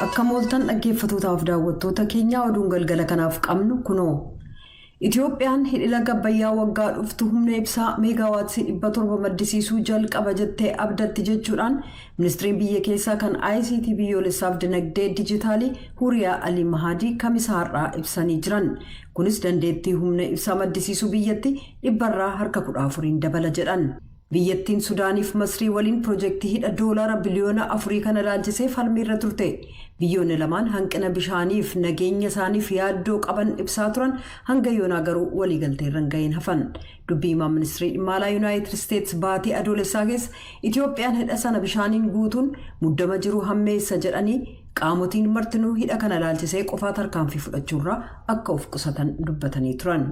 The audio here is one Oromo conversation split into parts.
Akka mooltan, dhaggeeffatootaaf daawwattoota keenyaa, oduun galgala kanaaf qabnu kunoo. Itoophiyaan hidhi laga Abbayyaa waggaa dhuftu humna ibsaa meegaawaatsii 700 maddisiisuu jalqaba jettee abdatti jechuudhaan ministiriin biyya keessaa kan ICT biyyoolessaaf dinagdee dijitaalii Huriyaa Alii Mahadii Kamisa har'aa ibsanii jiran. Kunis dandeettii humna ibsaa maddisiisuu biyyatti dhibbarraa harka 14n dabala jedhan. Biyyattiin Sudaaniif Masrii waliin pirojektii hidha doolaara biliyoona 4 kana ilaalchisee falmiirra turte. Biyyoonni lamaan hanqina bishaaniif nageenya isaaniif yaaddoo qaban ibsaa turan. Hanga yoonaa garuu waliigalteerra hin gahin hafan. Dubbii himaan ministirii dhimma alaa Yuunaayitid Isteets baatii Adoolessaa keessa Itoophiyaan hidha sana bishaaniin guutuun muddama jiru hammeessa jedhanii, qaamotiin martinuu hidha kana ilaalchisee qofaa tarkaanfii fudhachuurraa akka of qusatan dubbatanii turan.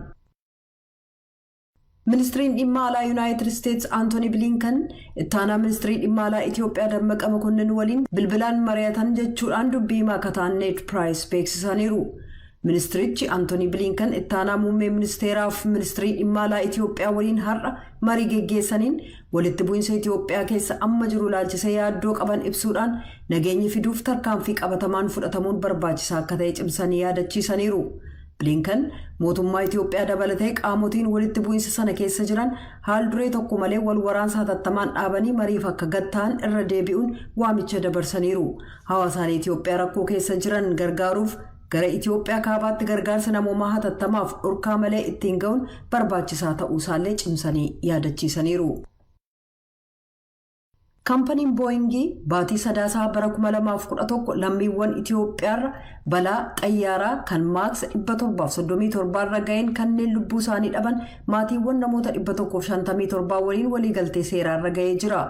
Ministiriin dhimma alaa Yuunaayitid Isteets Antooni Bilinkan ittaanaa ministirii dhimma alaa Itiyoophiyaa Dammaqa Mokonnin waliin bilbilaan mari'atan jechuudhaan dubbii himaa akka ta'an Need Piraayis beeksisaniiru. Ministirichi Antooni Bilinkan ittaanaa muummee ministeeraaf ministirii dhimma alaa Itiyoophiyaa waliin har'a marii geggeessaniin walitti bu'iinsa Itiyoophiyaa keessa amma jiru ilaalchisee yaaddoo qaban ibsuudhaan, nageenya fiduuf tarkaanfii qabatamaan fudhatamuun barbaachisaa akka ta'e cimsanii yaadachiisaniiru. Bilinkan mootummaa Itiyoophiyaa dabalatee qaamotiin walitti bu'iinsa sana keessa jiran haal duree tokko malee wal waraansa hatattamaan dhaabanii mariif akka gatta'an irra deebi'uun waamicha dabarsaniiru. Hawaasaalee Itiyoophiyaa rakkoo keessa jiran gargaaruuf gara Itiyoophiyaa kaabaatti gargaarsa namoomaa hatattamaaf dhorkaa malee ittiin ga'uun barbaachisaa ta'uu isaallee cimsanii yaadachiisaniiru. Kaampaniin Booyingii baatii Sadaasaa bara 2011 lammiiwwan Itiyoophiyaarra balaa xayyaaraa kan Maaks 737 irra ga'een kanneen lubbuu isaanii dhaban maatiiwwan namoota 157 waliin waliigaltee seeraarra ga'ee jira.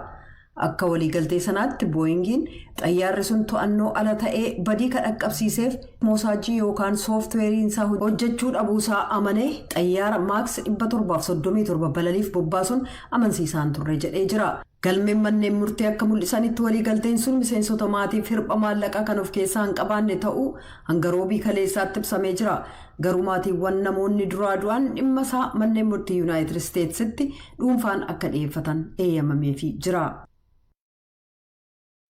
Akka waliigaltee sanaatti, Booyingiin xayyaarri sun to'annoo ala ta'ee badii kan dhaqqabsiiseef moosaajii yookaan sooftiweeriin isaa hojjechuu dhabuusaa amanee, xayyaara Maaks 737 balaliif bobbaasuun amansiisaan turre jedhee jira. Galmeen manneen murtii akka mul'isanitti, waliigalteen sun miseensota maatiif hirpha maallaqaa kan of keessaa hin qabaanne ta'uu hanga Roobii kaleessaatti ibsamee jira. Garuu maatiiwwan namoonni duraa du'an dhimma isaa manneen murtii Yuunaayitid Isteetsitti dhuunfaan akka dhiyeeffatan eeyyamameefii jira.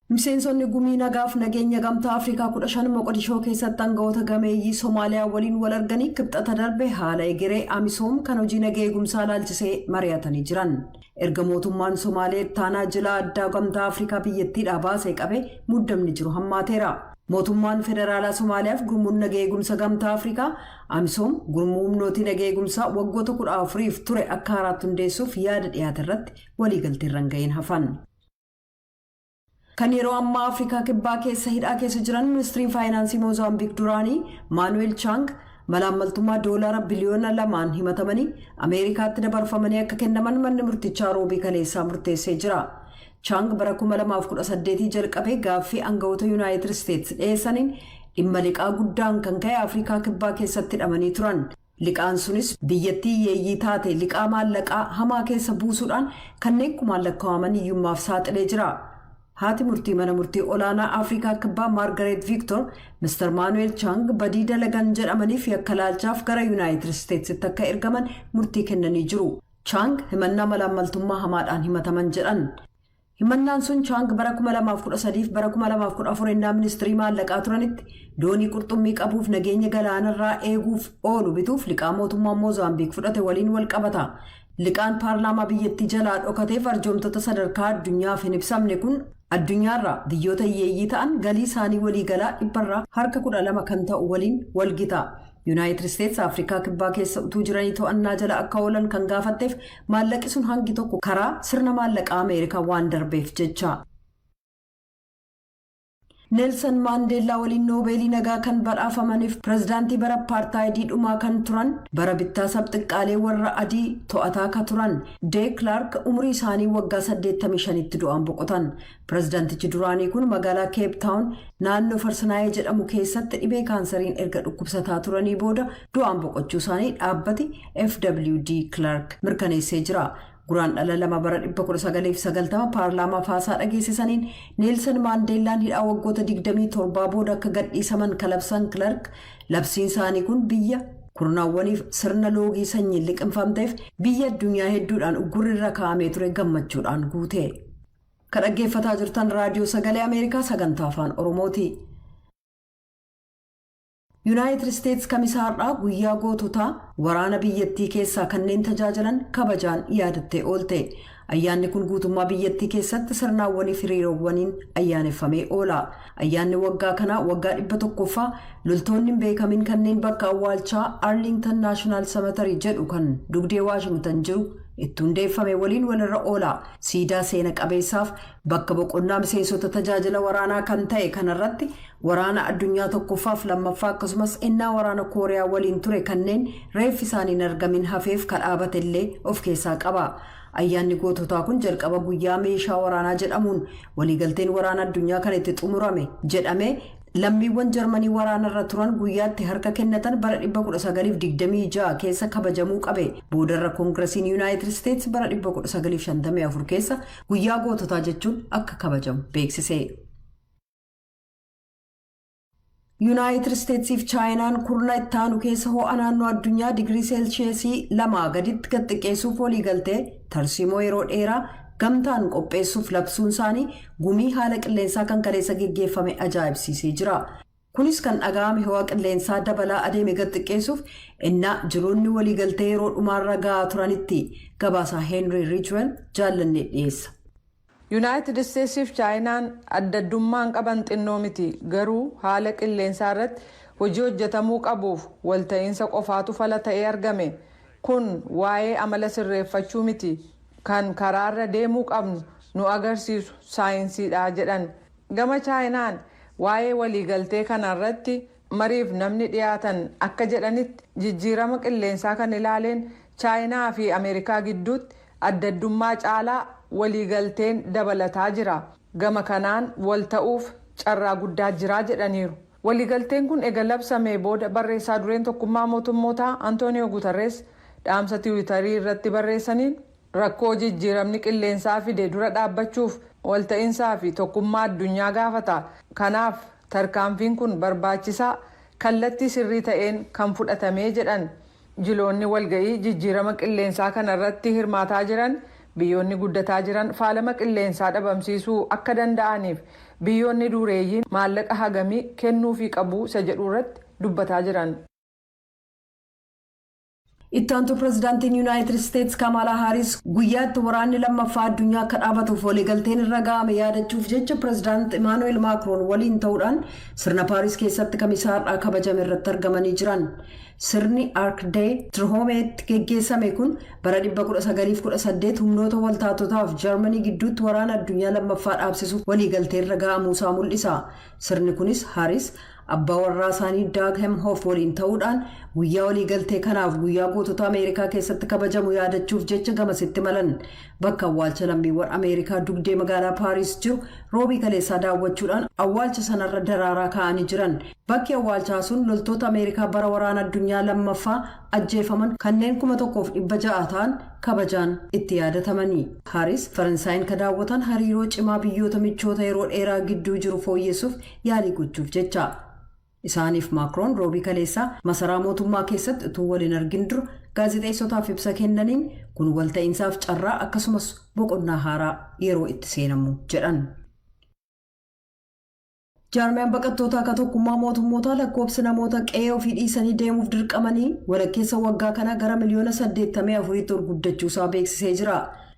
Miseensonni gumii nagaaf nageenya Gamtaa Afrikaa 15 Moqodishoo keessatti aangawoota gameeyyii Somaaliyaa waliin wal arganii Kibxata darbe haala egeree Amisoom kan hojii nagaa eegumsaa ilaalchisee mari'atanii jiran. Erga mootummaan Somaaliyaa ittaanaa jilaa addaa Gamtaa Afrikaa biyyattiidhaa baasee qabee muddamni jiru hammaateera. Mootummaan federaalaa Somaaliyaaf gurmuun nagaa eegumsa Gamtaa Afrikaa Amisoom gurmuu humnootii nagaa eegumsaa waggoota 14f ture akka haaraatti hundeessuuf yaada dhiyaate irratti waliigalteerra hin gahin hafan. Kan yeroo ammaa Afrikaa Kibbaa keessa hidhaa keessa jiran ministiriin faayinaansii Moozaambiik duraanii Maanuweel Chaang malaammaltummaa doolaara biliyoona 2n himatamanii Ameerikaatti dabarfamanii akka kennaman manni murtichaa Roobii kaleessaa murteessee jira. Chaang bara 2018 jalqabee gaaffii aangawoota Yuunaayitid Isteetsi dhiyeessaniin dhimma liqaa guddaan kan ka'e Afrikaa Kibbaa keessatti hidhamanii turan. Liqaan sunis biyyattii hiyyeeyyii taate liqaa maallaqaa hamaa keessa buusuudhaan kanneen kumaan lakkaa'aman hiyyummaaf saaxilee jira. Haati murtii mana murtii olaanaa Afrikaa Kibbaa Maargareet Viiktor Mr. Maanuweel Chaang badii dalagan jedhamaniif yakka laalchaaf gara Yuunaayitid Isteetsitti akka ergaman murtii kennanii jiru. Chaang himannaa malaammaltummaa hamaadhaan himataman jedhan. Himannaan sun Chaang bara 2013 bara 2014 ennaa ministirii maallaqaa turanitti doonii qurxummii qabuuf nageenya galaanarraa eeguuf oolu bituuf liqaa mootummaa Moozaambiik fudhate waliin wal qabata. Liqaan paarlaamaa biyyattii jalaa dhokateef arjoomtota sadarkaa addunyaaf hin ibsamne kun addunyaarraa biyyoota hiyyeeyyii ta'an galii isaanii waliigalaa dhibbarraa harka 12 kan ta'u waliin walgita. Yuunaayitid Isteets Afrikaa Kibbaa keessa utuu jiranii to'annaa jala akka oolan kan gaafatteef maallaqi sun hangi tokko karaa sirna maallaqaa Ameerikaa waan darbeef jecha. Neelsan Maandeellaa waliin Noobeelii nagaa kan badhaafamaniif pirezidaantii bara apartaayidii dhumaa kan turan, bara bittaa sabxiqqaalee warra adii to'ataa ka turan Dee Kilaark umurii isaanii waggaa 85tti du'aan boqotan. Pirezidaantichi duraanii kun magaalaa Keep Taawun naannoo Farsinaayee jedhamu keessatti dhibee kaansariin erga dhukkubsataa turanii booda du'aan boqochuu isaanii dhaabbati FWD Clark mirkaneessee jira. Guraandhala 2 bara 1990 paarlaamaa haasaa dhageessisaniin Neelsan Maandeellaan hidhaa waggoota 27 booda akka gadhiisaman kalabsan Kilark, labsiin isaanii kun biyya kurnaawwaniif sirna loogii sanyiin liqinfamteef biyya addunyaa hedduudhaan uggurri irra kaa'amee ture gammachuudhaan guute. Kan dhaggeeffataa jirtan Raadiyoo Sagalee Ameerikaa sagantaa Afaan Oromooti. Yuunaayitid Isteetsi Kamisaa har'aa guyyaa goototaa waraana biyyattii keessaa kanneen tajaajilan kabajaan yaadattee oolte. Ayyaanni kun guutummaa biyyattii keessatti sirnaawwanii fi hiriirowwaniin ayyaaneffamee oola. Ayyaanni waggaa kanaa waggaa 100ffaa loltoonni hin beekamin kanneen bakka awwaalchaa Arlington National Cemetery jedhu kan dugdee Waashingtan jiru itti hundeeffame waliin walirra oola. Siidaa seena qabeessaaf bakka boqonnaa miseensota tajaajila waraanaa kan ta'e kanarratti waraana addunyaa tokkoffaaf lammaffaa, akkasumas ennaa waraana Kooriyaa waliin ture kanneen reeffi isaanii hin argamin hafeef kadhaabate illee of keessaa qaba. Ayyaanni goototaa kun jalqaba guyyaa meeshaa waraanaa jedhamuun waliigalteen waraana addunyaa kan itti xumurame jedhamee lammiiwwan Jarmanii waraanarra turan guyyaatti harka kennatan bara 1926 keessa kabajamuu qabe. Boodarra Koongiresiin Yuunaayitid Isteetsi bara 1954 keessa guyyaa goototaa jechuun akka kabajamu beeksise. Yuunaayitid Isteetsiif Chaayinaan kurna ittaanu keessa ho'a naannoo addunyaa digirii seelsheesii 2 gaditti gad xiqqeessuuf waliigaltee tarsiimoo yeroo dheeraa gamtaan qopheessuuf labsuun isaanii gumii haala qilleensaa kan kaleessa geggeeffame ajaa'ibsiisee jira. Kunis kan dhaga'ame ho'a qilleensaa dabalaa adeeme gad xiqqeessuuf innaa jiroonni waliigaltee yeroo dhumaarra ga'aa turanitti. Gabaasaa Heenrii Riichwel Jaallannee dhiyeessa. Yuunaayitid Isteetsiif Chaayinaan adda addummaan qaban xinnoo miti, garuu haala qilleensaa irratti hojii hojjetamuu qabuuf walta'iinsa qofaatu fala ta'ee argame. Kun waa'ee amala sirreeffachuu miti. Kan karaarra deemuu qabnu nu agarsiisu saayinsiidha jedhan. Gama Chaayinaan waa'ee waliigaltee kanarratti mariif namni dhiyaatan akka jedhanitti, jijjiirama qilleensaa kan ilaaleen Chaayinaa fi Ameerikaa gidduutti adda addummaa caalaa waliigalteen dabalataa jira. Gama kanaan wal ta'uuf carraa guddaa jiraa jedhaniiru. Waliigalteen kun ega labsamee booda barreessaa dureen Tokkummaa Mootummootaa Antooniyoo Gutarrees dhaamsa Tiwiitarii irratti barreessaniin, rakkoo jijjiiramni qilleensaa fide dura dhaabbachuuf walta'iinsaa fi tokkummaa addunyaa gaafata. Kanaaf tarkaanfiin kun barbaachisaa, kallattii sirrii ta'een kan fudhatamee jedhan. Jiloonni walga'ii jijjiirama qilleensaa kana irratti hirmaataa jiran biyyoonni guddataa jiran faalama qilleensaa dhabamsiisuu akka danda'aniif biyyoonni dureeyyiin maallaqa hagamii kennuufii qabu isa jedhu irratti dubbataa jiran. Itti aantuu pirezidaantiin Yuunaayitid Isteetsi Kamalaa Haaris guyyaatti waraanni lammaffaa addunyaa akka dhaabatuuf waliigalteen irra ga'ame yaadachuuf jecha pirezidaant Imaanu'eel Maakroon waliin ta'uudhaan sirna Paaris keessatti Kamisaa har'aa kabajame irratti argamanii jiran. Sirni Arc de Triompheetti geggeessame kun bara 1918 humnoota waltaatotaaf Jarmanii gidduutti waraana addunyaa lammaffaa dhaabsisuuf waliigaltee irra ga'amuusaa mul'isa. Sirni kunis Haaris abbaa warraa isaanii Daag Hemhoof waliin ta'uudhaan guyyaa waliigaltee kanaaf guyyaa gootota Ameerikaa keessatti kabajamu yaadachuuf jecha gamasitti malan. Bakka awwaalcha lammiiwwan Ameerikaa dugdee magaalaa Paariis jiru Roobii kaleessaa daawwachuudhaan awwaalcha sanarra daraaraa kaa'anii jiran. Bakki awwaalchaa sun loltoota Ameerikaa bara waraana addunyaa lammaffaa ajjeefaman kanneen 1600 ta'an kabajaan itti yaadatamanii. Haaris Faransaayin ka daawwatan hariiroo cimaa biyyoota michoota yeroo dheeraa gidduu jiru fooyyessuuf yaalii gochuuf jecha. Isaaniif Maakroon Roobii kaleessaa masaraa mootummaa keessatti utuu waliin argin dura gaazexeessotaaf ibsa kennaniin, kun walta'iinsaaf carraa akkasumas boqonnaa haaraa yeroo itti seenamu jedhan. Jaarmiyaan baqattoota akka Tokkummaa Mootummootaa lakkoofsi namoota qe'ee ofii dhiisanii deemuuf dirqamanii walakkeessa waggaa kana gara miliyoona 84tti ol guddachuusaa beeksisee jira.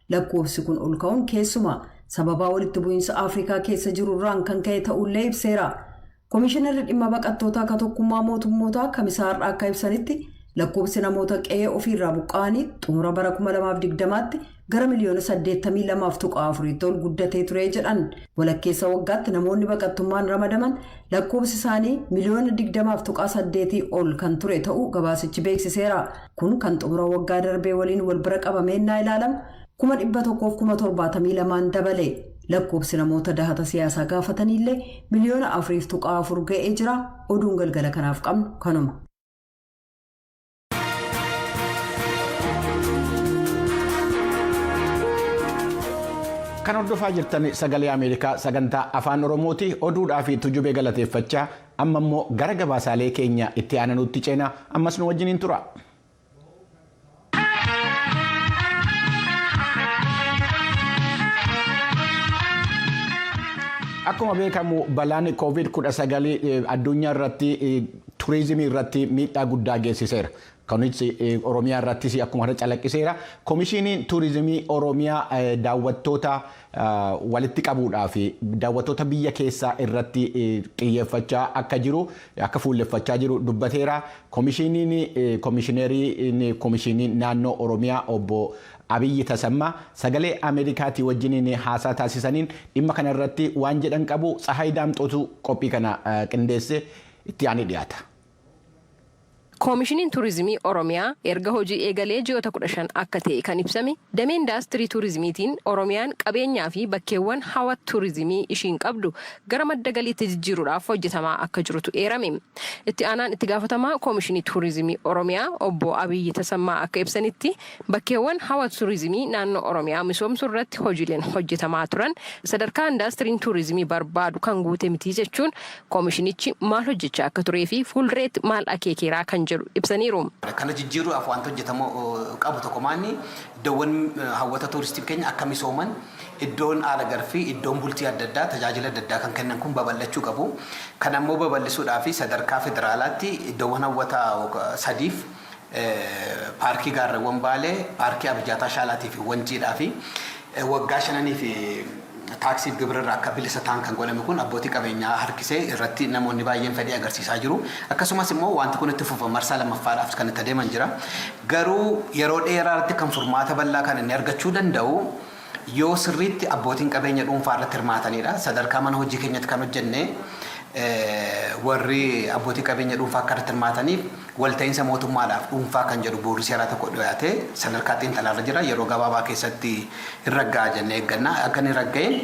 Lakkoofsi kun ol ka'uun keessumaa sababaa walitti bu'iinsa Afrikaa keessa jiru irraan kan ka'e ta'ullee ibseera. Komishinarri dhimma baqattootaa akka Tokkummaa Mootummootaa Kamisaa har'aa akka ibsanitti, lakkoofsi namoota qe'ee ofiirraa buqqa'anii xumura bara 2020tti gara miliyoona 82.4tti ol guddatee ture jedhan. Walakkeessa waggaatti namoonni baqattummaan ramadaman lakkoofsi isaanii miliyoona 20.8 ol kan ture ta'uu gabaasichi beeksiseera. Kun kan xumura waggaa darbee waliin wal bira qabamee ilaalamu 172,000 dabale. Lakkoofsi namoota dahata siyaasaa gaafataniillee miliyoona 4.4 ga'ee jira. Oduun galgala kanaaf qabnu kanuma. Kan hordofaa jirtan Sagalee Ameerikaa sagantaa Afaan Oromooti. Oduudhaa fi Tujubee galateeffachaa, amma immoo gara gabaasaalee keenya itti aananutti ceena. Ammas nu wajjiniin tura. Akkuma beekamu balaan COVID-19 addunyaa irratti turizimii irratti miidhaa guddaa geessiseera. Kunis Oromiyaa irrattis akkuma kana calaqqiseera. Komishiniin turizimii Oromiyaa daawwattoota walitti qabuudhaaf daawwattoota biyya keessaa irratti xiyyeeffachaa akka jiru, akka fuulleffachaa jiru dubbateera. Komishiniin komishineeriin komishinii naannoo Oromiyaa obbo Abiyyi Tasammaa sagalee Ameerikaatii wajjiniin haasaa taasisaniin dhimma kana irratti waan jedhan qabu. Tsahaay Daamxootu qophii kana qindeesse, itti aanee dhiyaata. Koomishiniin Turizimii Oromiyaa erga hojii eegalee ji'oota 15 akka ta'e kan ibsame, damee indaastirii turizimiitiin Oromiyaan qabeenyaa fi bakkeewwan hawwata turizimii ishiin qabdu gara madda galiitti jijjiiruudhaaf hojjetamaa akka jirutu eerame. Itti aanaan itti gaafatamaa Koomishinii Turizimii Oromiyaa obbo Abiyyi Tasammaa akka ibsanitti, bakkeewwan hawwata turizimii naannoo Oromiyaa misoomsuu irratti hojiileen hojjetamaa turan sadarkaa indaastiriin turizimii barbaadu kan guute miti jechuun, koomishinichi maal hojjechaa akka turee fi fuuldureetti maal akeekeeraa kan jedhu ibsaniiru. Kana jijjiiruudhaaf wanti hojjetamuu qabu tokko maanni iddoowwan hawwata tuuristii keenya akka misooman, iddoon haala garfii, iddoon bultii adda addaa, tajaajila adda addaa kan kennan kun babal'achuu qabu. Kan ammoo babal'isuudhaaf sadarkaa federaalaatti iddoowwan hawwataa sadiif, paarkii gaarreewwan Baalee, paarkii Abijaataa Shaalaatii fi Wanciidhaa fi waggaa 5 fi taaksiif gibirarraa akka bilisa ta'an kan godhame kun abbootii qabeenyaa harkisee irratti namoonni baay'een fedhii agarsiisaa jiru. Akkasumas immoo wanti kun itti fufa, marsaa lammaffaadhaaf kan itti adeeman jira. Garuu yeroo dheeraatti kan furmaata bal'aa kan inni argachuu danda'u yoo sirriitti abbootiin qabeenya dhuunfaa irratti hirmaatanidha. Sadarkaa mana hojii keenyatti kan hojjenne warri abbootii qabeenya dhuunfaa akka irratti hirmaataniif walta'iinsa mootummaadhaaf dhuunfaa kan jedhu bu'uurri seeraa tokko dhiyaatee sadarkaa xiinxalaarra jira. Yeroo gabaabaa keessatti hin ragga'a jennee eegganna. Akka inni ragga'een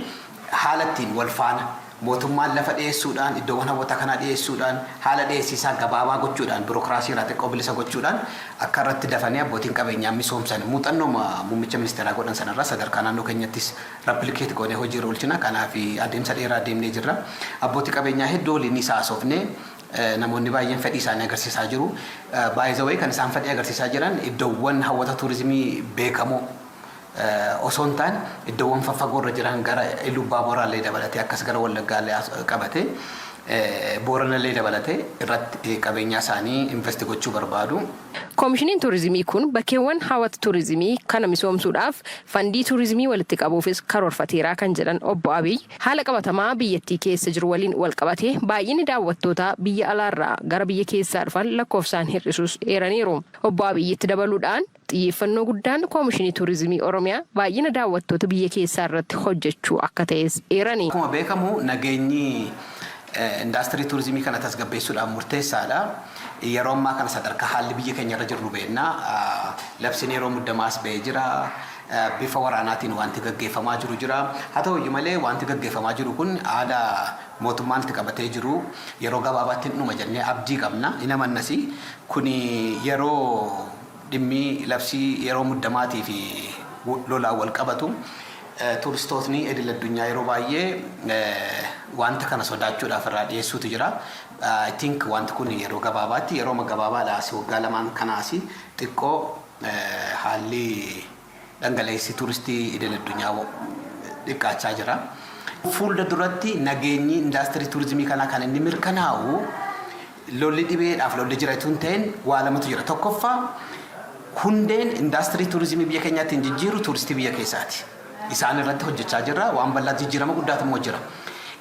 haala ittiin wal faana mootummaan lafa dhiyeessuudhaan, iddoowwan hawwataa kanaa dhiyeessuudhaan, haala dhiyeessiisaa gabaabaa gochuudhaan, birookiraasii irraa xiqqoo bilisa gochuudhaan akka irratti dafanii abbootiin qabeenyaa misoomsan muuxannoo muummicha ministeeraa godhan sanarraa sadarkaa naannoo keenyattis replicate goonee hojiirra oolchina. Kanaaf adeemsa dheeraa deemnee jirra. Abbootii qabeenyaa hedduu waliin isaa haasofnee namoonni baay'een fedhii isaanii agarsiisaa jiru. Baay'ee kan isaan fedhii agarsiisaa jiran iddoowwan hawwata turizimii beekamoo osoo hin taane, iddoowwan faffagoo irra jiran, gara Iluu Baaboraallee dabalatee, akkas gara Wallaggaallee qabatee, Booranallee dabalatee irratti qabeenya isaanii invest gochuu barbaadu. Koomishiniin turizimii kun bakkeewwan hawwata turizimii kana misoomsuudhaaf fandii turizimii walitti qabuufis karoorfateeraa kan jedhan obbo Abiy, haala qabatamaa biyyattii keessa jiru waliin wal qabatee baay'inni daawwattootaa biyya alaarraa gara biyya keessaa dhufan lakkoofsaan hir'isuus eeraniiru. Obbo Abiyyitti dabaluudhaan, xiyyeeffannoo guddaan Koomishinii Turizimii Oromiyaa baay'ina daawwattoota biyya keessaa irratti hojjechuu akka ta'es eerani. Akkuma beekamu nageenyi indaastirii turizimii kana tasgabbeessuudhaaf murteessaadha. Yeroo ammaa kana sadarkaa haalli biyya keenya irra jirru beekna. Labsiin yeroo muddamaas ba'ee jira. Bifa waraanaatiin wanti gaggeeffamaa jiru jira. Haa ta'u malee, wanti gaggeeffamaa jiru kun haala mootummaan itti qabatee jiru yeroo gabaabaatti hin dhuma jennee abdii qabna. Hin amannasi. Kuni yeroo dhimmi labsii yeroo muddamaatii fi lolaan wal qabatu turistootni idil addunyaa yeroo baay'ee wanta kana sodaachuudhaaf irraa dhiyeessuutu jira. I think wanti kun yeroo gabaabaatti, yeroo gabaabaadhaas, waggaa 2n kanaas xiqqoo haalli dhangala'eessi turistii idil addunyaa xiqqaachaa jira. Fuula duratti nageenyi indaastirii turizimii kanaa kan inni mirkanaa'u lolli dhibeedhaaf lolli jira itoo hin ta'in waa lamatu jira. Tokkoffaa, hundeen indaastirii turizimii biyya keenyaatti hin jijjiiru turistii biyya keessaati. Isaan irratti hojjechaa jirra. Waan bal'aa jijjiirama guddaatu immoo jira.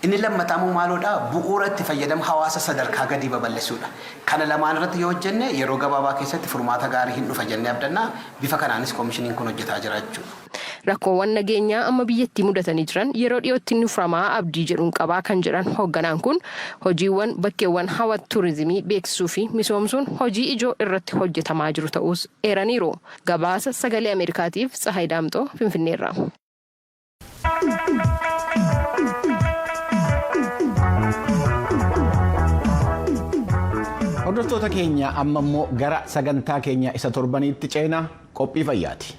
Inni lammataa immoo maaloodha? Bu'uura itti fayyadama hawaasa sadarkaa gadii babal'isuudha. Kana lamaan irratti yoo hojjenne yeroo gabaabaa keessatti furmaata gaarii hin dhufa jennee abdanna. Bifa kanaanis koomishiniin kun hojjetaa jira jechuudha. Rakkoowwan nageenyaa amma biyyattii mudatanii jiran yeroo dhiyootti ni furamaa abdii jedhuun qabaa kan jedhan hoogganaan kun, hojiiwwan bakkeewwan hawwata turizimii beeksisuu fi misoomsuun hojii ijoo irratti hojjetamaa jiru ta'us eeraniiru. Gabaasa Sagalee Ameerikaatiif Tsahaay Daamxoo, Finfinneerra. Hordoftoota keenya, amma immoo gara sagantaa keenya isa torbaniitti ceena, qophii fayyaati.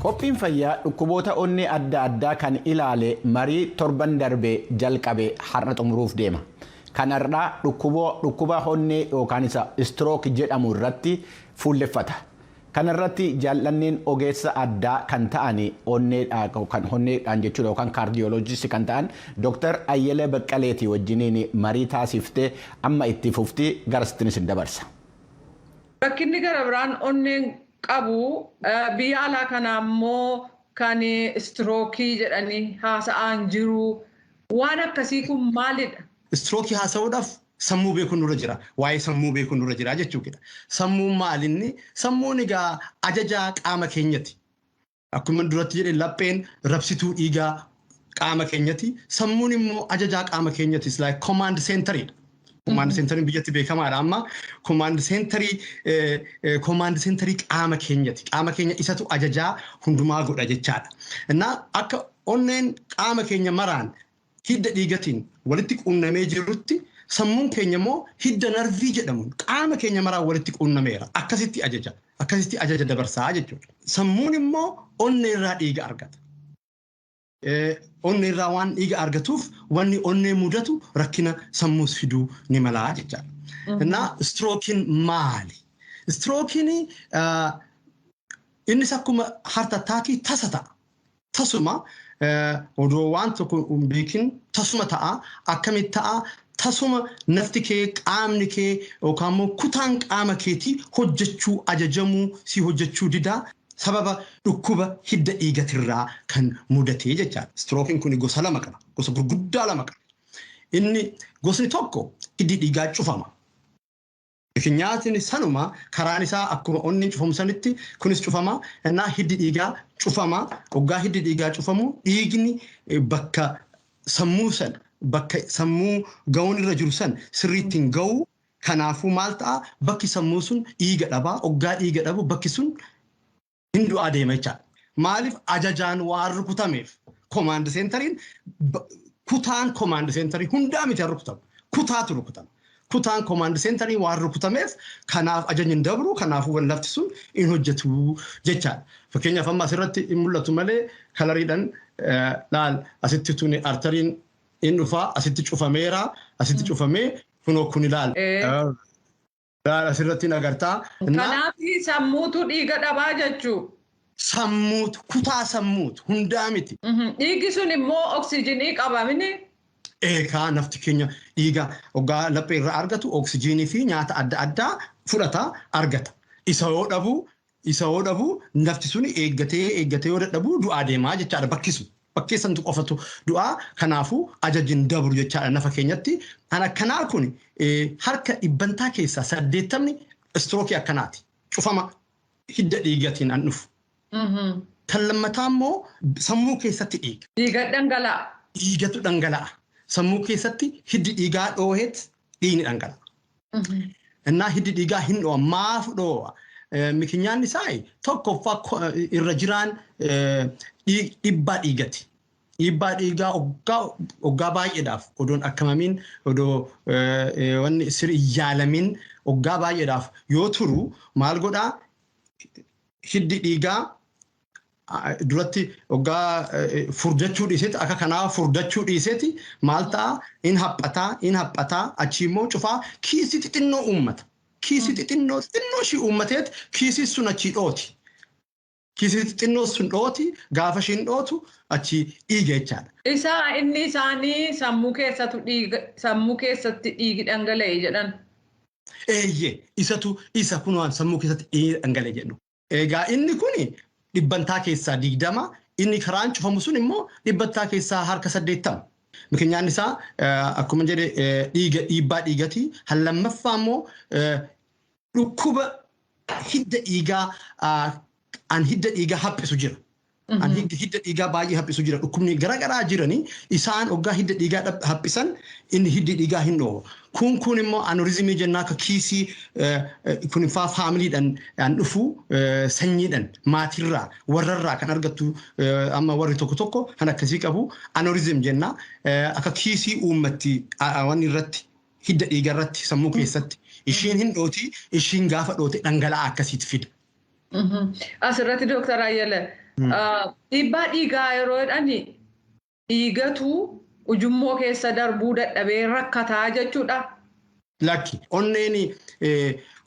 Qophiin fayyaa dhukkuboota onnee adda addaa kan ilaale marii torban darbee jalqabe har'a xumuruuf deema. Kan har'aa dhukkuba onnee yookaan isa stroke jedhamu irratti fuulleffata. Kanarratti jaallanneen ogeessa addaa kan ta'an onneedhaan jechuudha yookaan cardiologist kan ta'an Dr. Ayyelee Baqqaleetii wajjiniin marii taasiftee amma itti fuftii garasittinis hin dabarsa. Rakkinni gara biraan onneen qabu biyya alaa kana immoo kan stroke jedhanii haasa'aan jiru. Waan akkasii kun maalidha? Stroke haasa'uudhaaf sammuu beekuun nurra jira. Waa'ee sammuu beekuun nurra jira jechuudha. Sammuun maalinni? Sammuun egaa ajajaa qaama keenyati. Akkuma duratti jedhe, lapheen rabsituu dhiigaa qaama keenyati. Sammuun immoo ajajaa qaama keenyati. It's like command centeridha. Command centeriin biyyatti beekamaadha amma. Command centerii qaama keenyati. Qaama keenya isatu ajajaa hundumaa godha jechaadha. Innaa akka onneen qaama keenya maraan hidda dhiigatiin walitti quunnamee jirutti, sammuun keenya immoo hidda narvii jedhamuun qaama keenya maraan walitti quunnameera. Akkasitti ajaja. Akkasitti ajaja dabarsaa jechuudha. Sammuun immoo onnee irraa dhiiga argata. Onnee irraa waan dhiiga argatuuf, wanni onnee mudatu rakkina sammuus fiduu ni malaa jechaadha. Innaa strokeiin maali? Strokeiin innis akkuma heart attackii tasa ta'a. Tasuma odoo waan tokko hin beekin tasuma ta'a. Akkamitti ta'a? Tasuma nafti kee, qaamni kee yookaan immoo kutaan qaama keetii hojjechuu ajajamuu si hojjechuu didaa, sababa dhukkuba hidda dhiigatirraa kan mudatee jechaadha. Strokeiin kun gosa lama qaba. Gosa gurguddaa lama qaba. Inni gosni tokko hiddi dhiigaa cufama. Nyaatni sanuma karaan isaa akkuma onni cufamu sanitti kunis cufama. Innaa hiddi dhiigaa cufama. Hoggaa hiddi dhiigaa cufamu, dhiigni bakka sammuu san, bakka sammuu ga'uun irra jiru san sirriitti hin ga'u. Kanaafuu maal ta'a? Bakki sammuu sun dhiiga dhabaa. Hoggaa dhiiga dhabu, bakki sun hin du'aa deema jechaadha. Maaliif? Ajajaan waan rukutameef. Command centeriin, kutaan command centerii hundaa miti rukutama. Kutaatu rukutama. Kutaan command centerii waan rukutameef, kanaaf ajajni hin dabru, kanaafuu lafti sun hin hojjetu jechaadha. Fakkeenyaaf, amma asirratti hin mul'atu malee coloriidhaan laal, asitti tuni arteryiin hin dhufaa, asitti cufameera, asitti cufamee kunoo kun ilaal. Laal, asirratti hin agartaa. Kanaaf sammuutu dhiiga dhabaa jechuu. Sammuutu, kutaa sammuutu, hundaa miti. Dhiigi sun immoo oksijiinii qaba mini? Eegaa, nafti keenya dhiiga hoggaa laphee irraa argatu oksijiinii fi nyaata adda addaa fudhata, argata. Isa yoo dhabu, nafti sun eeggatee eeggatee yoo dadhabu du'aa deemaa jechaadha bakki sun. Bakkee santu qofatu du'aa, kanaafuu ajajni dabru jechaadha nafa keenyatti. Kan akkanaa kun harka dhibbantaa keessaa 80ni stroke akkanaati. Cufama hidda dhiigatiin an dhufu. Kan lammataa immoo sammuu keessatti dhiiga. Dhiiga dhangala'a. Dhiigatu dhangala'a. Sammuu keessatti hiddi dhiigaa dhooheet dhiigni dhangala'a. Innaa hiddi dhiigaa hin dho'a. Maaf dhoo'a? Mikinyaan isaa tokkoffaa irra jiraan dhiibbaa dhiigati. Dhiibbaa dhiigaa hoggaa baay'eedhaaf odoon akkamamiin, odoo wanni sirri yaalamin hoggaa baay'eedhaaf yoo turu maal godhaa? Hiddi dhiigaa duratti hoggaa furdachuu dhiiseeti, akka kanaa furdachuu dhiiseeti, maal ta'a? In haphataa, in haphataa, achi immoo cufaa kiisii xixinnoo uummata. Kiisii xixinnoo xixinnoo ishii uummateet kiisii sun achii dhooti. Kiisii xixinnoo sun dhooti, gaafa ishiin dhootu achi dhiiga jechaadha. Isaa inni isaanii sammuu keessatu dhiiga, sammuu keessatti dhiigi dhangala'e jedhan. Eeyyee, isatu isa kunoo sammuu keessatti dhiigi dhangala'e jedhu. Egaa inni kuni dhibbantaa keessaa 20, inni karaan cufamu sun immoo dhibbantaa keessaa harka 80. Mikinyaan isaa akkuma jedhe dhiiga, dhiibbaa dhiigati. Lammaffaa immoo dhukkuba hidda dhiigaa an hidda dhiigaa haphisu jira. An hidda dhiigaa baay'ee haphisu jira. Dhukkubni garaagaraa jiranii isaan hoggaa hidda dhiigaa haphisan, inni hiddi dhiigaa hin dho'u. Kun immoo aneurysmii jennaa, akka kiisii kun faa familydhaan an dhufu, sanyiidhaan, maatirraa, warrarraa kan argattu. Amma warri tokko tokko kan akkasii qabu aneurysm jenna, akka kiisii uummatti wanni irratti, hidda dhiigaa irratti, sammuu keessatti ishiin hin dhooti. Ishiin gaafa dhoote dhangala'aa akkasiitti fida. Asirratti, Dooktar Ayyala, dhiibbaa dhiigaa yeroo jedhani, dhiigatu ujummoo keessa darbuu dadhabee rakkataa jechuudha. Lakki, onneen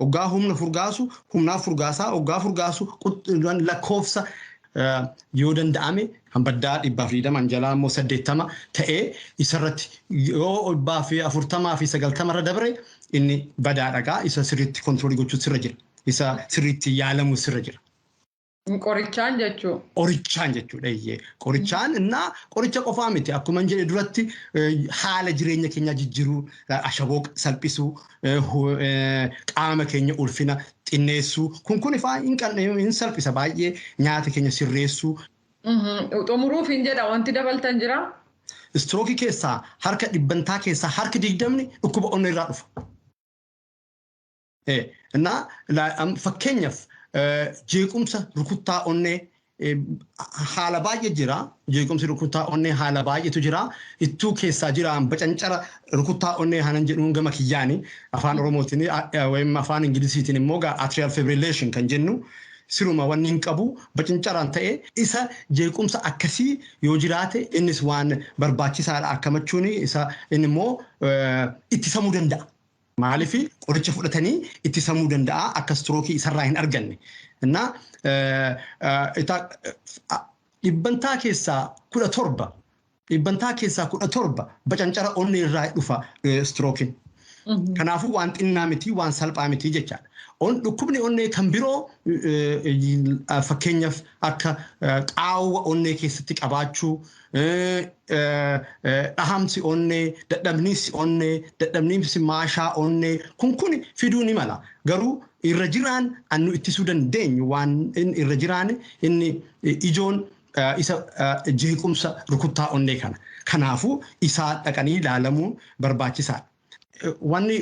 hoggaa humna furgaasu, humnaaf furgaasaa, hoggaa furgaasu lakkoofsa yoo danda'ame kan baddaa 120, jalaa immoo 80 ta'ee, isarratti yoo 140 fi 90 irra dabre inni badaadha. Isa sirriitti control gochuu sirra jira. Isa sirriitti yaalamuu sirra jira. Qorichaan jechuun. Qorichaan jechuudha, eeyyee. Qorichaan innaa qoricha qofaa miti. Akkuma hin jedhe duratti, haala jireenya keenyaa jijjiiruu, ashaboo salphisuu, qaama keenya ulfina xinneessuu, kun ifaa hin salphisa baay'ee, nyaata keenya sirreessuu. Xumuruuf hin jedha, wanti dabaltan jiraa? Stroke keessaa harka dhibbantaa keessaa harki 20 dhukkuba onnee irraa dhufa. Innaa fakkeenyaaf jeequmsa rukuttaa onnee haala baay'ee jira. Jeequmsi rukuttaa onnee haala baay'eetu jira. Ittuu keessaa jira bacancara rukuttaa onnee hanan jedhuun gama kiyyaani afaan Oromootiin yookiin afaan Ingilisiitiin immoo atrial fibrillation kan jennu, siruma wanni hin qabu bacancaraan ta'e, isa jeequmsa akkasii yoo jiraate innis waan barbaachisaadha akkamachuun isa inni immoo ittisamuu danda'a. Maaliif, qoricha fudhatanii ittisamuu danda'a akka stroke isarraa hin arganne. Innaa dhibbantaa keessaa 17, dhibbantaa keessaa 17 bacancara onnee irraa dhufa strokeiin. Kanaafuu waan xinnaa miti, waan salphaa miti jechaadha. Dhukkubni onnee kan biroo fakkeenyaaf akka qaawwa onnee keessatti qabaachuu, dhahamsi onnee, dadhabniinsi onnee, dadhabniinsi maashaa onnee kun fiduu ni mala. Garuu irra jiraan annu ittisuu dandeenyu waan irra jiraan inni ijoon isa jeequmsa rukuttaa onnee kana. Kanaafuu isaa dhaqanii ilaalamuun barbaachisaadha. Wanni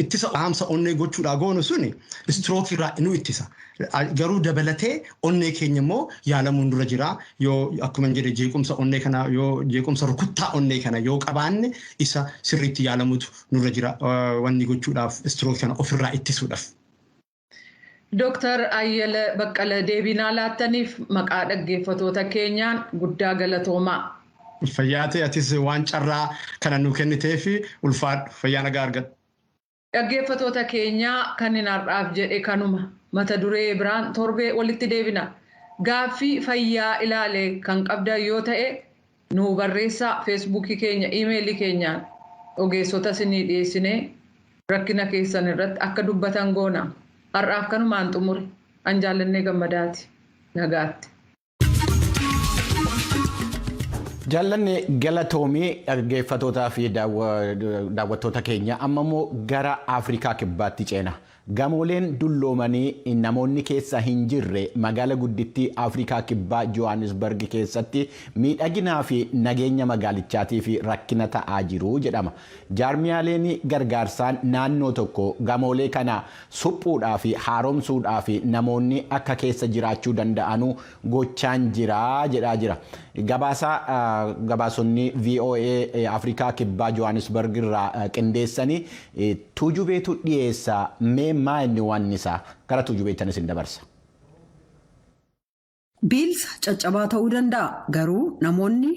ittisa dhaamsa onnee gochuudhaa goonu suni stroke irraa nu ittisa. Garuu dabalatee onnee keenya immoo yaalamuun dura jira. Yoo akkuma jedhe jeequmsa onnee kana, yoo jeequmsa rukuttaa onnee kana yoo qabaanne, isa sirriitti yaalamuutu nurra jira wanni gochuudhaaf, stroke kana ofirraa ittisuudhaaf. Dooktar Ayyala Baqqala, deebinaa laattaniif maqaa dhaggeeffatoota keenyaan guddaa galatoomaa. Fayyaa ta'e, atis waan carraa kana nu kenniteef ulfaadhu, fayyaa nagaa argadhu. Dhaggeeffatoota keenyaa, kan hin har'aaf jedhe kanuma. Mata duree biraan torbee walitti deebina. Gaaffii fayyaa ilaale kan qabdan yoo ta'e nu barreessaa, Facebookii keenya, emailii keenyaan ogeessota isinii dhiyeessinee rakkina keessan irratti akka dubbatan goona. Har'aaf kanumaan xumure. An Jaallannee Gammadaati. Nagaatti. Jaallanne, galatoomii. Dhaggeeffatootaa fi daawwattoota keenya, amma immoo gara Afrikaa Kibbaatti ceena. Gamooleen dulloomanii namoonni keessa hin jirre magaala guddittii Afrikaa Kibbaa Johannesburg keessatti miidhaginaa fi nageenya magaalichaatiif rakkina ta'aa jiru jedhama. Jaarmiyaaleen gargaarsaan naannoo tokko gamoolee kana suphuudhaa fi haaromsuudhaa fi namoonni akka keessa jiraachuu danda'anu gochaan jira jedhaa jira. Gabaasonni VOA Afrikaa Kibbaa Johannesburg irraa qindeessanii Tuujubeetu dhiyeessa. Mee maa inni waan isaa gara Tuujubeettan isin dabarsa. Biilsa caccabaa ta'uu danda'a, garuu namoonni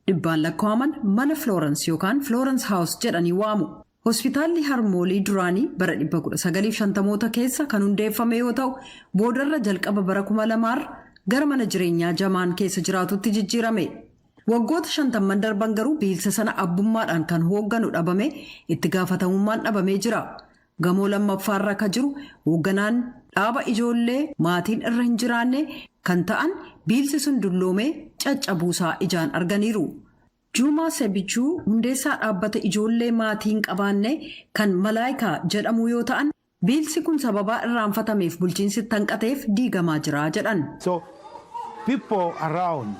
dhibbaan lakkaa'aman mana Florence yookaan Florence House jedhanii waamu. Hospitaalli harmoolii duraanii bara 1950moota keessa kan hundeeffame yoo ta'u, boodarra jalqaba bara 2000 gara mana jireenyaa jamaan keessa jiraatutti jijjiirame. Waggoota 50n darban garuu biilsa sana abbummaadhaan kan hoogganu dhabame, itti gaafatamummaan dhabamee jira. Gamoo lammaffaarra ka jiru hoogganaan dhaaba ijoollee maatiin irra hin jiraanne kan ta'an biilsi sun dulloomee caccabuusaa ijaan arganiiru. Juumaa Sebichuu hundeessaa dhaabbata ijoollee maatii hin qabaanne kan Malaayikaa jedhamu yoo ta'an, biilsi kun sababaa irraanfatameef bulchiinsi hanqateef diigamaa jira jedhan. So people around,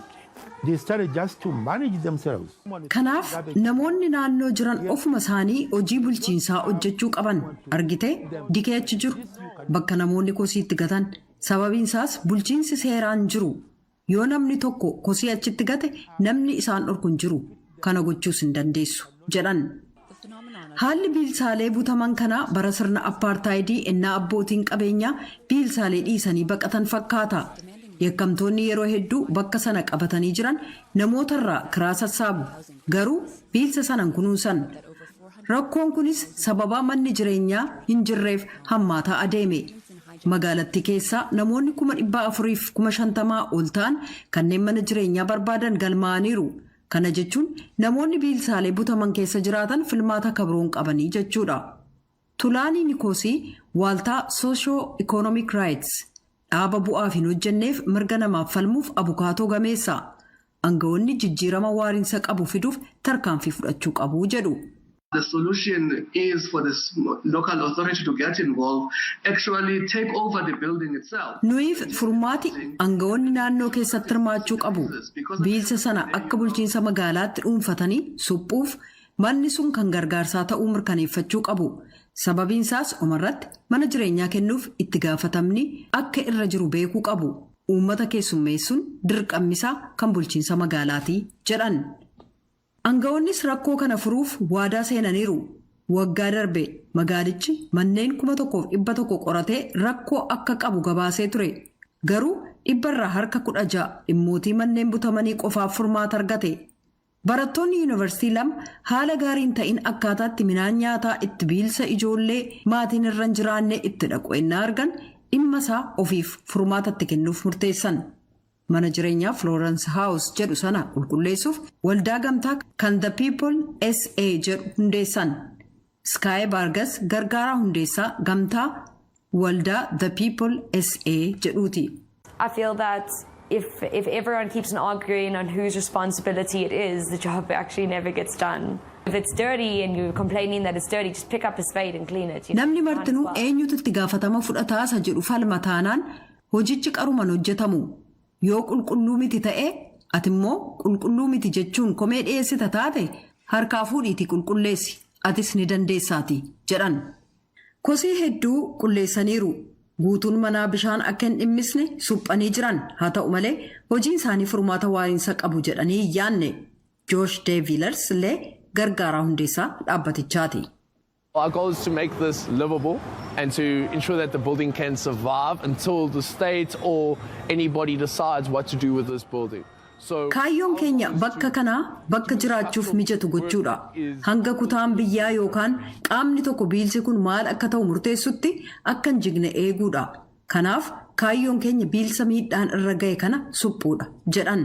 they started just to manage themselves. Kanaaf namoonni naannoo jiran ofuma isaanii hojii bulchiinsaa hojjechuu qaban. Argite, dikee achi jiru, bakka namoonni kosii itti gatan. Sababiin isaas bulchiinsi seeraan jiru. Yoo namni tokko kosii achitti gate namni isaan dhorku hin jiru. Kana gochuus hin dandeessu jedhan. Haalli biilsaalee butaman kanaa bara sirna appaartaayidii ennaa abbootiin qabeenyaa biilsaalee dhiisanii baqatan fakkaata. Yakkamtoonni yeroo hedduu bakka sana qabatanii jiran namootarraa kiraa sassaabu. Garuu biilsa sanan kunuunsan. Rakkoon kunis sababaa manni jireenyaa hin jirreef hammaataa adeeme. Magaalattii keessaa namoonni 450,000 ol ta'an kanneen mana jireenyaa barbaadan galmaa'aniiru. Kana jechuun namoonni biilsaalee butaman keessa jiraatan filmaata kabroon qabanii jechuudha. Tulaanii Nikoosii waaltaa Socio Economic Rights, dhaaba bu'aaf hin hojjenneef mirga namaaf falmuuf abukaatoo gameessa. Aangawoonni jijjiirama waariinsa qabu fiduuf tarkaanfii fudhachuu qabu jedhu. The solution is for the local authority to get involved, actually take over the building itself. Nuyiif furmaati aangawoonni naannoo keessatti hirmaachuu qabu. Biilsa sana akka bulchiinsa magaalaatti dhuunfatanii suphuuf manni sun kan gargaarsaa ta'uu mirkaneeffachuu qabu. Sababiin isaas umarratti mana jireenyaa kennuuf itti gaafatamni akka irra jiru beekuu qabu. Uummata keessummeessuun dirqammisaa kan bulchiinsa magaalaatii jedhan. Aangawoonnis rakkoo kana furuuf waadaa seenaniiru. Waggaa darbe magaalichi manneen 1,100 qoratee rakkoo akka qabu gabaasee ture. Garuu 16% dhimmootii manneen butamanii qofaaf furmaata argate. Barattoonni yuunivarsiitii lama haala gaariin ta'in akkaataatti midhaan nyaataa itti biilsa ijoollee maatiin irra hin jiraanne itti dhaqu ennaa argan, dhimma isaa ofiif furmaatatti kennuuf murteessan. Mana jireenyaa Florence House jedhu sana qulqulleessuuf waldaa gamtaa kan The People SA jedhu hundeessan. Sky Bargas gargaaraa hundeessaa gamtaa waldaa The People SA jedhuuti. I feel that if everyone keeps on arguing on whose responsibility it is, the job actually never gets done. If it's dirty and you're complaining that it's dirty, just pick up a spade and clean it. Namni martinuu eenyutu itti gaafatama fudhataasa jedhu falma taanaan hojichi qaruman hojjetamu. Yoo qulqulluu miti ta'e, ati immoo qulqulluu miti jechuun komee dhiyeessita taate, harkaa fuudhiitii qulqulleessi, atis ni dandeessaati jedhan. Kosii hedduu qulleessaniiru. Guutuun manaa bishaan akka hin dhimmisne suphanii jiran. Haa ta'u malee, hojiin isaanii furmaata waariinsa qabu jedhanii hin yaanne. Joosh Deevilers illee gargaaraa hundeessaa dhaabbatichaati. Our goal is to make this livable and to ensure that the building can survive until the state or anybody decides what to do with this building. So Kaayyoon keenya bakka kanaa bakka jiraachuuf mijatu gochuudha. Hanga kutaan biyyaa yookaan qaamni tokko biilsi kun maal akka ta'u murteessutti akka hin jigne eeguudha. Kanaaf kaayyoon keenya biilsa miidhaan irra ga'e kana suphuudha jedhan.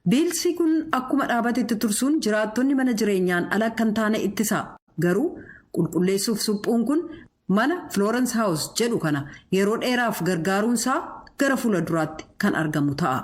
Biilsi kun akkuma dhaabatetti tursuun jiraattonni mana jireenyaan ala akka hin taane ittisa. Garuu qulqulleessuuf suphuun kun mana Florence House jedhu kana yeroo dheeraaf gargaaruunsaa gara fuula duraatti kan argamu ta'a.